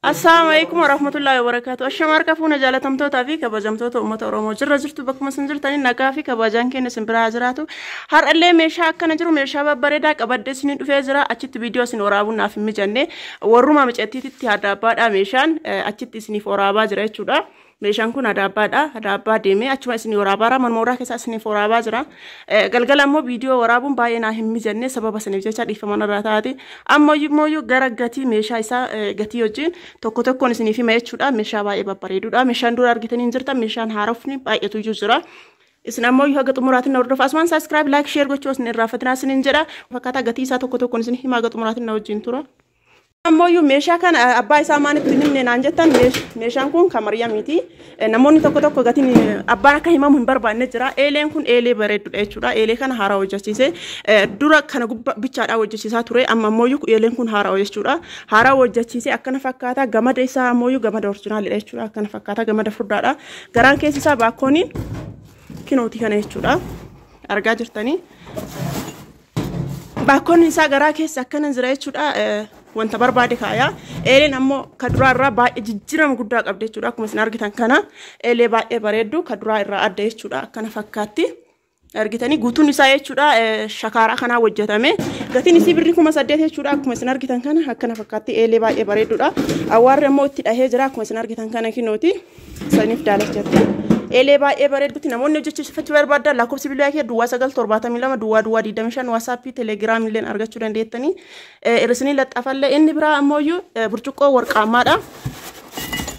Assalamu alaikum warahmatullahi wabarakatuh. Ashama harka fuuna jaalatamtootaa fi kabajamtoota uummata Oromoo jirra jirtu bakkuma isin jirtanii nagaa fi kabajaan keenya isin biraa jiraatu. Har'allee meeshaa akkana jiru meeshaa babbareedaa qabadde isin dhufee jira. Achitti viidiyoo isin waraabuun naaf hin mijanne warruma micattiitti adaabbaadha meeshaan achitti isiniif waraabaa jira jechuudha. Meeshaan kun adaabbaadha. Adaabbaa deemee achuma isin waraabaa mana mooraa keessa isiniif waraabaa jira. Galgala immoo viidiyoo waraabuun baay'ee naa hin mijanne sababa isiniif jecha dhiifama narraa taate. Amma immoo gara gatii meeshaa isaa gatii wajjin tokko tokkoon isiniif hima jechuudha. Meeshaa baay'ee babbareedudha. Meeshaan dura argitanii hin jirtan meeshaan haarofni baay'eetu iyyuu jira. Isin ammoo haga xumuraatiin na hordofaa. Asumaan subscribe, like, share gochuu isin irraanfatinaa isiniin jedha. Fakkaataa gatii isaa tokko tokkoon isin hima haga xumuraatiin na wajjin tura. Ammoo meeshaa kana abbaa isaa maalitti hin himne naan jettan meeshaan kun kan Maryamiiti. Namoonni tokko tokko gatiin abbaan akka himamu hin barbaanne jira. Eeleen kun eelee bareeddudha jechuudha. Eelee kana haaraa hojjechiise. Dura kana gubbaa bichaadhaa hojjechiisaa ture. Amma ammoo eeleen kun haaraa jechuudha. Haaraa hojjechiise akkana fakkaata. Gamada isaa ammoo gamada orjinaalidha jechuudha. Akkana fakkaata gamada furdaadha. Garaan keessi isaa baakkooniin kinootii kana jechuudha. Argaa jirtanii. Baakkoonni isaa garaa keessa akkana jira jechuudha. Wanta barbaade kaayaa. Eeleen ammoo ka duraa irraa baay'ee jijjiirama guddaa qabdi jechuudha. Akkuma isin argitan kana eelee baay'ee bareeddu ka duraa irraa adda jechuudha. Akkana fakkaatti. Argitanii guutuun isaa jechuudha shakaaraa kanaa hojjetame. Gatiin isii birrii 8,000 jechuudha. Akkuma isin argitan kana akkana fakkaatti eelee baay'ee bareeddudha. Awwaarri ammoo itti dhahee jira. Akkuma isin argitan kana kinooti. Saniif daalachatti. Eelee baay'ee bareeddutti namoonni hojjechiifachuu barbaadan lakkoofsi bilbilaa kee duwwaa 9 72 duwwaa duwwaa 25 WhatsApp, Telegram illee argachuu dandeettanii. Isinii laxxafallee inni biraa ammoo burcuqqoo warqaammaadha.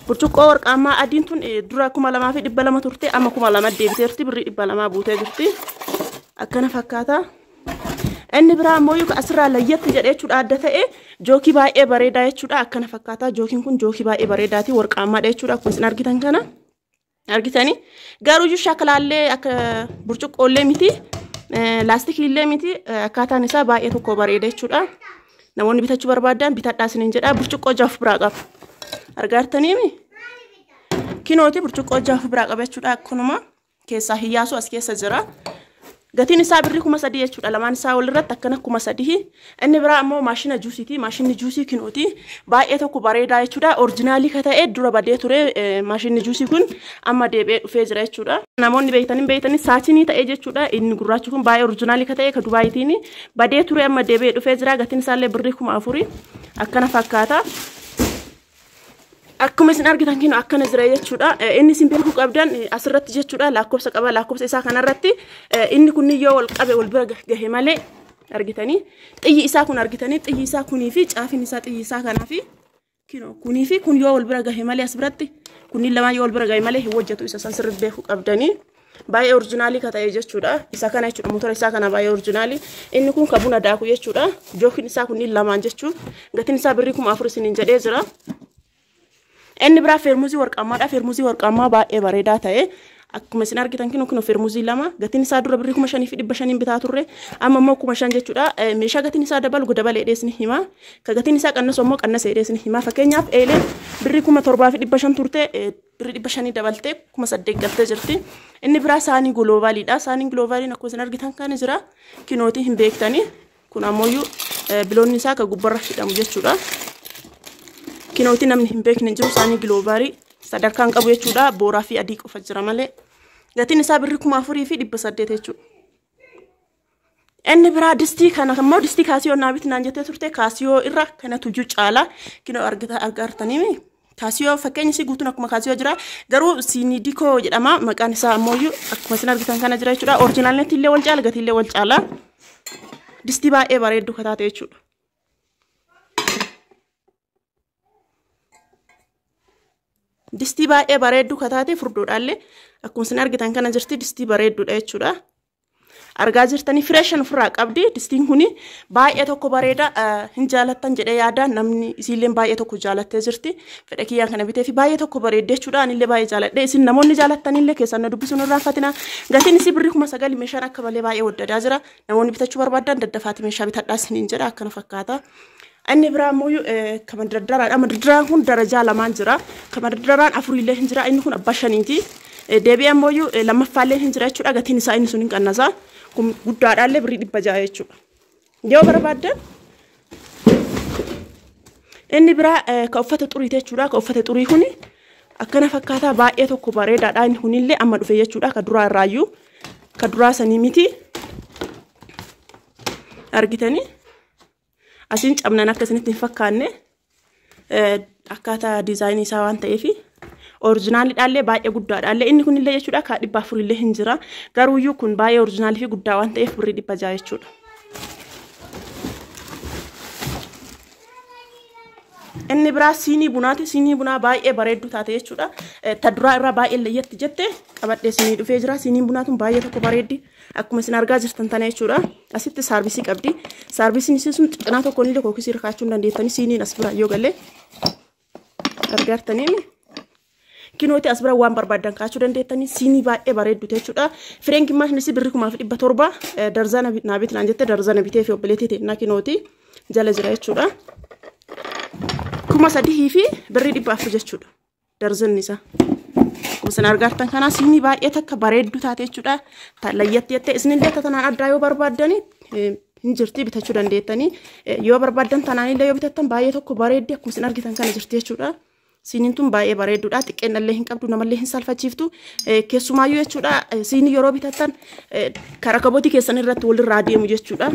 Burcuqqoo warqaammaa adiin tun dura 2200 turte amma 2000 deebiteerti birrii 200 buutee jirti. Akkana fakkaata. Inni biraa ammoo asirraa layyatti jedhee jechuudha adda ta'e jookii baay'ee bareedaa jechuudha. Akkana fakkaata. Jookiin kun jookii baay'ee bareedaati warqaammaadha jechuudha. Akkuma isin argitan kana. Argitanii garuu shakalaallee akka burcuqqoollee miti laastikiillee miti akkaataan isaa baay'ee tokko bareeda jechuudha. Namoonni bitachuu barbaadan bitadhaa isiniin jedha. Burcuqqoo jaaf biraa qaba. Argaartaniimi kinooti burcuqqoo jaaf biraa qaba jechuudha. Akkanuma keessaa hiyyaasu as keessa jira. Gatiin isaa birrii 3,000 jechuudha. Lamaan isaa walirratti akkana 3,000. Inni biraa ammoo maashina juusiiti. Maashinni juusii kinooti. Baay'ee tokko bareedaa jechuudha. Orjinaalii ka ta'e dura badee ture maashinni juusii kun amma deebi'ee dhufee jira jechuudha. Namoonni beektanii saatinii ta'e jechuudha. Inni gurraachi kun baay'ee orjinaalii ka ta'e ka Dubaayitiin badee ture amma deebi'ee dhufee jira. Gatiin isaallee birrii 4,000 akkana fakkaata. Akkuma isin argitan kinu akkana jira jechuudha. Inni isin beekuu qabdan asirratti jechuudha. Lakkoofsa qaba. Lakkoofsa isaa kanarratti inni kun yoo wal qabe wal bira gahe malee argitanii xiyyi isaa kun argitanii xiyyi isaa kunii fi caafin isaa xiyyi isaa kanaa fi kinu kunii fi kun yoo wal bira gahe malee as biratti kunniin lamaan yoo wal bira gahe malee hin hojjetu. Isa san sirriitti beekuu qabdanii. Baay'ee orjinaalii ka ta'e jechuudha. Isa kana jechuudha. Motora isaa kana baay'ee orjinaalii. Inni kun ka buna daaku jechuudha. Jookiin isaa kunniin lamaan jechuudha. Gatiin isaa birrii 4,000 isiniin jedhee jira. Inni biraa feermuzii warqaammaadha. Feermuzii warqaammaa baay'ee bareedaa ta'e. Akkuma isin argitan kun feermuzii lama. Gatiin isaa dura birrii 5,500 bitaa turre. Amma immoo 5,000 jechuudha. Meeshaa gatiin isaa dabalu dabalee isin hima. Ka gatiin isaa qannasu immoo qannasa isin hima. Fakkeenyaaf eeleen birrii 7,500 turte birrii 500 dabaltee 8,000 galtee jirti. Inni biraa saanii goloobaaliidha. Saaniin goloobaaliin akkuma isin argitan kana jira. Kinootii hin beektanii. Kun ammoo biloonni isaa ka gubbarra hidhamu jechuudha. Kinootii namni hin beekne jiru saanii giloobaarii sadarkaan qabu jechuudha. Booraa fi adii qofa jira malee. Gatiin isaa birrii 4,800 jechuudha. Inni biraa distii kana immoo distii kaasiyoo naa bitinaan jettee turte kaasiyoo irra kanatu iyyuu caala. Kinoo argartanii kaasiyoo fakkeenyi isii guutuun akkuma kaasiyoo jira. Garuu siinidikoo jedhama maqaan isaa ammoo akkuma isin argitan kana jira jechuudha. Orjinaalnetti illee wal caala gatii illee wal caala. Distii baay'ee bareeddu kataate jechuudha. Distii baay'ee bareeddu kataate furdoodhaallee akkuma isin argitan kana jirti distii bareedduudha jechuudha. Argaa jirtanii fireeshan ofirraa qabdi. Distiin kuni baay'ee tokko bareeda hin jaalattan jedhee yaada namni isiillee baay'ee tokko jaalattee jirti. Fedha kiyyaan kana bitee fi baay'ee tokko bareedde jechuudha. Anillee baay'ee jaaladhe. Isin namoonni jaalattanillee keessan na dubbisuun irraanfatina. Gatiin isii birrii 9,000 meeshaan akka malee baay'ee waddadaa jira. Namoonni bitachuu barbaadan daddafaati meeshaa bitadhaa isiniin jedha akkana fakkaata. Inni biraa ammoo kan madaddaraadha. Madaddaraan kun darajaa lamaan jira. Kan madaddaraan afurillee hin jira. Inni kun abbaa shaniiti. Deebi'ee ammoo lammaffaallee hin jira jechuudha. Gatiin isaa inni sun hin qannasa. Kun guddaadhaallee birrii 600 jechuudha. Yoo barbaaddan Inni biraa ka uffata xurii jechuudha. Ka uffata xurii kuni akkana fakkaataa baay'ee tokko bareedaadha. Inni kunillee amma dhufe jechuudha. Ka duraa irraayyuu ka duraa sanii miti. Argitanii asiin cabnan akka isinitti hin fakkaanne akkaataa diizaayinii isaa waan ta'eef orijinaaliidhaallee baay'ee guddaadhaallee inni kunillee jechuudha. Ka 400 illee hin jira. Garuuyyuu kun baay'ee orijinaalii fi guddaa waan ta'eef birrii 600 jechuudha. Inni biraa siinii bunaati. Siinii bunaa baay'ee bareedduu taate jechuudha. Ta duraa irraa baay'ee layyatti jette qabadhee siinii dhufee jira. Siiniin bunaa tun baay'ee tokko bareeddi. Akkuma isin argaa jirtan tana jechuudha. Asitti saarbisii qabdi. Saarbisiin isii sun cinaa tokkoon illee kookisii irra kaachuu hin dandeettanii siiniin as bira yoo galee argartaniin. Kinooti as bira waan barbaaddan kaachuu dandeettanii siinii baay'ee bareeddu jechuudha. Fireen gimmaashni isii birrii 1700 darzana naa bitinaan jette darzana bitee fi obboleettii teennaa kinooti jala jira jechuudha. 3000 fi birrii 400 jechuudha. Darzanni isaa. Akkuma isin argartan kana siinii baay'ee takka bareeddu taate jechuudha. Layyatti jettee isinillee tanaan addaa yoo barbaaddani hin jirti bitachuu dandeettanii. Yoo barbaaddan tanaanillee yoo bitattan baay'ee tokko bareeddi akkuma isin argitan kana jirti jechuudha. Siiniin tun baay'ee bareedduudha. Xiqqeennallee hin qabdu namallee hin salphachiiftu. Keessumaayyuu jechuudha siinii yeroo bitattan karaa keessan irratti walirraa deemu jechuudha.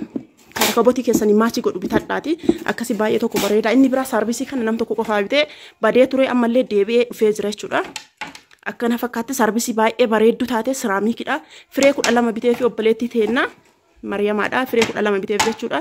Karaa keessanii maachii godhu bitadhaati. Akkasii baay'ee tokko bareeda. Inni biraa saarbisii kana nam tokko qofaa bitee badee ture ammallee deebi'ee dhufee jira jechuudha. Akkana fakkaatti saarbisii baay'ee bareeddu taate siraamiikidha. Firee 12 bitee fi obboleettii teennaa Mariyamaadha. Firee 12 biteef jechuudha.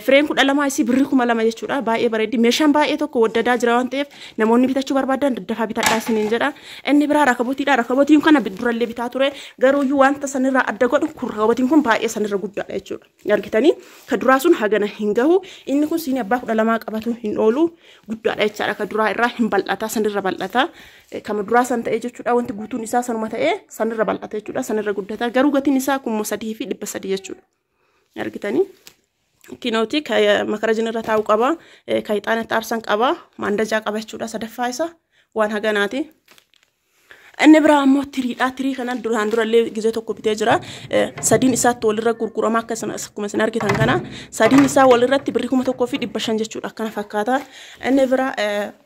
Fireen 12 isii birrii 2000 jechuudha. Baay'ee bareeddi. Meeshaan baay'ee tokko waddadaa jira waan ta'eef namoonni bitachuu barbaadan daddafaa bitadhaa isiniin jedha. Inni biraa rakabotiidha. Rakabotiin kana durallee bitaa ture. Garuuyyuu wanta sanirraa adda godhu kun rakabotiin kun baay'ee sanirra guddaadha jechuudha. Argitanii ka duraa sun hagana hin gahu. Inni kun siinii abbaa 12 qabatu hin oolu guddaadha jechaadha. Ka duraa irraa hin bal'ata sanirra bal'ata. Kama duraa san ta'e jechuudha. Wanti guutuun isaa sanuma ta'e sanirra bal'ata jechuudha. Sanirra guddata. Garuu gatiin isaa 3300 jechuudha. Argitanii kinooti makarajin irra taa'u qaba, ka ixaanatti aarsan qaba, maandajaa qaba jechuudha. Sadaffaa isa waan haganaati. Inni biraa ammoo tiriidha. Tirii kana duraan durallee gizee tokko bitee jira. Sadiin isaatti walirra gurgurama akkuma isin argitan kana. Sadiin isaa walirratti birrii 1500 jechuudha. Akkana fakkaata. Inni biraa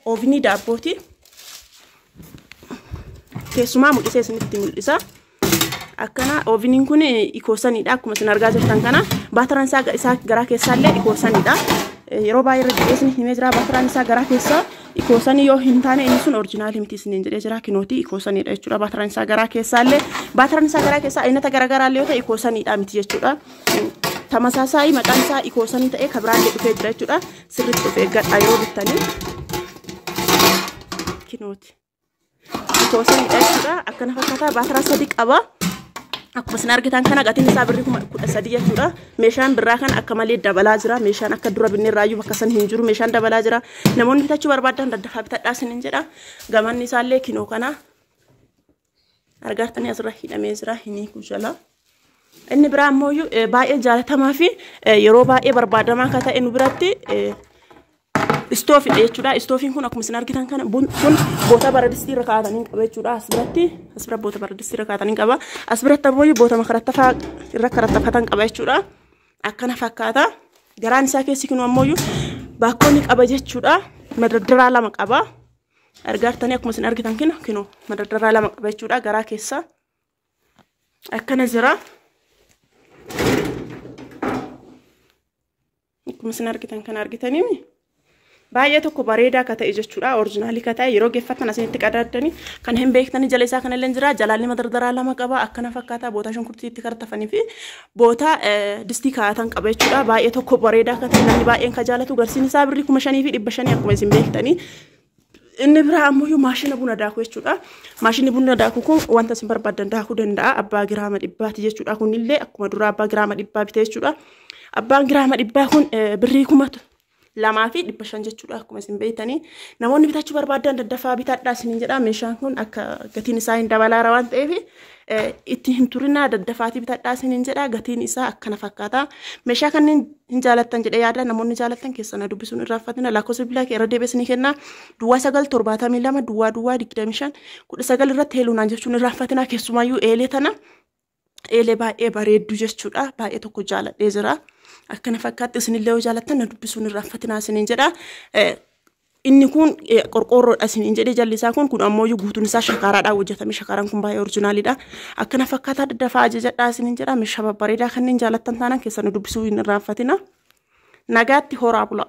oovinii daabbooti. Keessumaa mul'isee isinitti mul'isa. Akkana ooviniin kun ikoosanidha. Akkuma isin argaa jirtan kana baataraan isaa garaa keessaallee ikoosanidha. Yeroo baay'ee irra jedhee isin himee jira. Baataraan isaa garaa keessaa ikoosanii yoo hin taane inni sun orijinaalii miti isiniin jedhee jira. Kinootii ikoosanidha jechuudha. Baataraan isaa garaa keessaallee baataraan isaa garaa keessaa aynata garaagaraallee yoo ta'e ikoosanidha miti jechuudha. Tamasaasaayii maqaan isaa ikoosanii ta'ee kan biraallee dhufee jira jechuudha. Sirriitti of eeggadhaa yeroo bittanii. Kinooti. Ikoosanidha jechuudha. Akkana fakkaataa baataraa 3 qaba. Akkuma isin argitan kana gatiin isaa birrii 13,000 jechuudha. Meeshaan birraa kana akka malee dabalaa jira. Meeshaan akka dura binne irraayyuu bakka san hin jiru. Meeshaan dabalaa jira. Namoonni bitachuu barbaadan daddafaa bitadhaa isiniin jedha. Gamanni isaallee kinoo kana argartanii asirra hidhamee jira. Hin hiiku jala. Inni biraa ammoo baay'ee jaalatamaa fi yeroo baay'ee barbaadamaa akka ta'e nu biratti istoofidha jechuudha. Istoofiin kun akkuma isin argitan kana kun boota baradistii irra kaa'atanii qaba jechuudha. As biratti as bira boota baradistii irra kaa'atanii qaba. As biratti ammoo boota makarattafaa irra karattafatan qaba jechuudha. Akkana fakkaata. Garaan isaa keessi kun ammoo baakkoonni qaba jechuudha. Madardaraa 2 qaba. Argartanii akkuma isin argitan kinoo madardaraa 2 qaba jechuudha. Garaa keessa akkana jira. Akkuma isin argitan kana argitanii baay'ee tokko bareedaa akka ta'e jechuudha. Orijinaalii akka ta'e yeroo geeffattan asinitti qadaadanii kan hin beektanii jala isaa kanallee jira. Jalaalli madardaraa 2 qaba. Akkana fakkaata. Boota shunkurtii itti kartafanii fi boota distii kaa'atan qaba jechuudha. Baay'ee tokko bareedaa akka ta'e namni baay'een ka jaalatu. Garsiin isaa birrii 5500 akkuma isin beektanii. Inni biraa ammoo maashina buna daakuu jechuudha. Maashinni buna daakuu kun wanta isin barbaaddan daakuu danda'a. Abbaa giraama 100 jechuudha. Kunillee akkuma duraa abbaa giraama 100 bitee jechuudha. Abbaan giraama 100 kun birrii 2500 jechuudha. Akkuma isin beektanii namoonni bitachuu barbaadan daddafaa bitadhaa isiniin jedha. Meeshaan kun akka gatiin isaa hin dabalaara waan ta'eef itti hin turinaa daddafaatii bitadhaa isiniin jedha. Gatiin isaa akkana fakkaata. Meeshaa kanneen hin jaalattan jedhee yaada. Namoonni jaalattan keessan na dubbisuun irraanfatina. Lakkoofsa bilbilaa kee irra deebi'ee isinii kenna. Duwwaa 9 72 duwwaa duwwaa 25 19 irratti heeluunaan jechuun irraanfatina. Keessumaayyuu eelee tana eelee baay'ee bareeddu jechuudha. Baay'ee tokko jaaladhee jira. Akkana fakkaatti isinillee yoo jaalattan na dubbisuun irraanfatinaa isiniin jedha. Inni kun qorqoorroodha isiniin jedhee jalli isaa kun ammoo guutuun isaa shakaaraadhaan hojjetame. Shakaaraan kun baay'ee originaalidha. Akkana fakkaataa daddafaa ajajadhaa isiniin jedha. Meeshaa babbareedaa kanneen jaalattan taanaan keessan dubbisuu hin irraanfatina. Nagaatti horaa bula.